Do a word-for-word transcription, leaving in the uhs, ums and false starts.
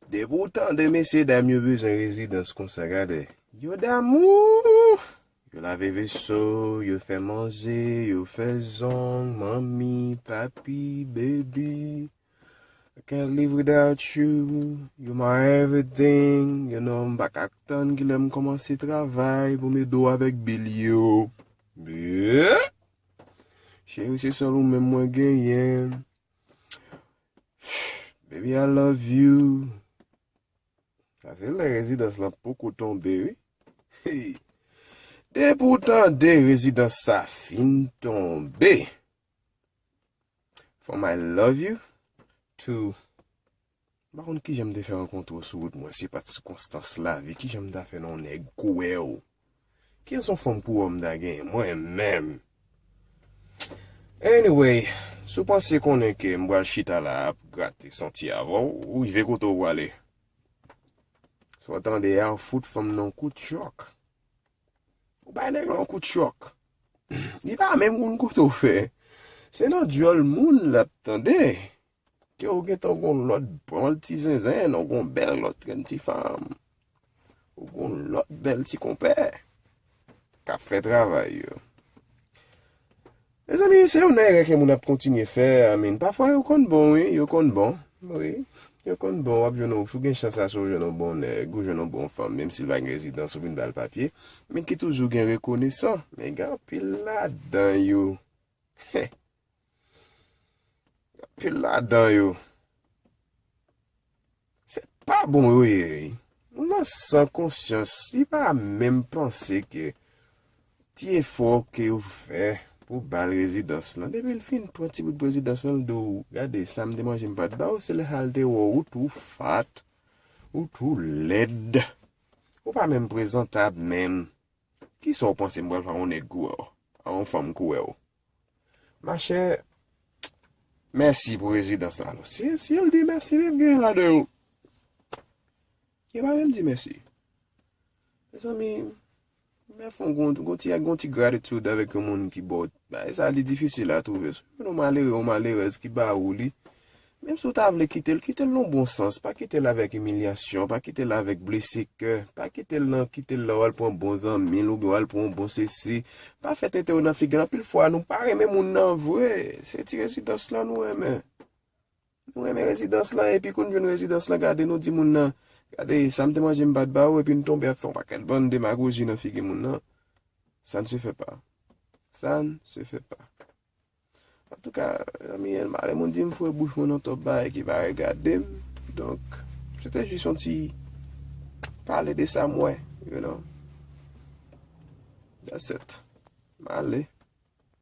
Depi w tande mesye dam yo bezwen rezidans konsa, gade. Yo damou! Yo lave veso, yo fè manje, yo fè zong, manmi, papi, baby. I can't live without you. You my everything. You know, m pa ka tann kilè m kòmanse travay pou m ede w avèk bil yo. Yeah. Cheri, se sèl ou menm mwen genyen. Baby, I love you. Sa se lè rezidans lan poko tonbe, wi. Hey. Depi w tande rezidans sa fin tonbe. From I love you to, m pa konn kijan m te fè rankontre w sou wout mwen, se pa t sikonstans lavi, kijan m ta fè nan yon nèg kouwè w? Ki rason fanm pou wè m ta genyen mwen menm? Anyway, si w panse konnen ke m pral chita la ap grate santi avè w, ou rive kote w prale. Si w tande a, ou fout fanm nan yon kout chòk. Ou bay nèg la yon kout chòk. Li pa menm konn kote w fè. Se nan dyòl moun l ap tande. Ke ou gentan gon lòt bon ti zenzen, ou gon bèl lòt grenn ti fanm. Ou gon lòt bèl ti konpè k ap fè travay yo. Mezanmi, se yon erè ke moun ap kontinye fè, I mean, pafwa yo konn bon, wi, yo konn bon, wi, yo konn bon, w ap jwenn yon, si w gen chans ase w jwenn yon bon nèg, ou jwenn yon bon fanm, menm si l pa gen rezidans, ou vin ba l papye, men ki toujou gen rekonesan, men gen anpil ladan yo. Anpil ladan yo. Se pa bon yo ye, wi. Moun nan san konsyans, li pa menm panse ke ti efò ke yo fè pou ba l rezidans lan. Depi l fin pran ti bout rezidans lan, l di w, gade, sa m te manje m pa t ba w, se lè sa l te wè w, ou tou fat, ou tou lèd. Ou pa menm prezantab menm. Kisa w panse m pral fè a yon nèg kouwè w, a yon fanm kouwè w? Machè, mèsi pou rezidans la. Alò, si, si yo di mèsi, li gen ladan yo. Yo pa menm di mèsi. Mezanmi, men fon gon, gon ti, gon ti gratitude avèk yon moun ki ba w. Bagay sa li difisil a twouve. Si w jwenn yon malere, yon malerèz ki ba ou li, menm si w ta vle kite l, kite l nan bon sans. Pa kite l avèk imilyasyon, pa kite l avèk blese kè, pa kite l nan, kite l la w al pran bon zanmi l oubyen w al pran yon bon sesi. Pa fè tenten yo nan figi l. Anpil fwa, nou pa renmen moun nan vre. Se ti rezidans lan nou renmen. Nou renmen rezidans lan, epi kou n jwenn rezidans lan, gade nou di moun nan, gade, sa m te manje m pa t ba ou, epi n tonbe ap fè yon pakèt bann demagoji nan figi moun nan. Ça ne se fait pas. Ça ne se fait pas. Antouka, zanmi, malè moun di m foure bouch mwen nan twòp bagay ki pa regade m. Donk, se te jis yon ti pale de sa m wè, you know. That's it. M ale.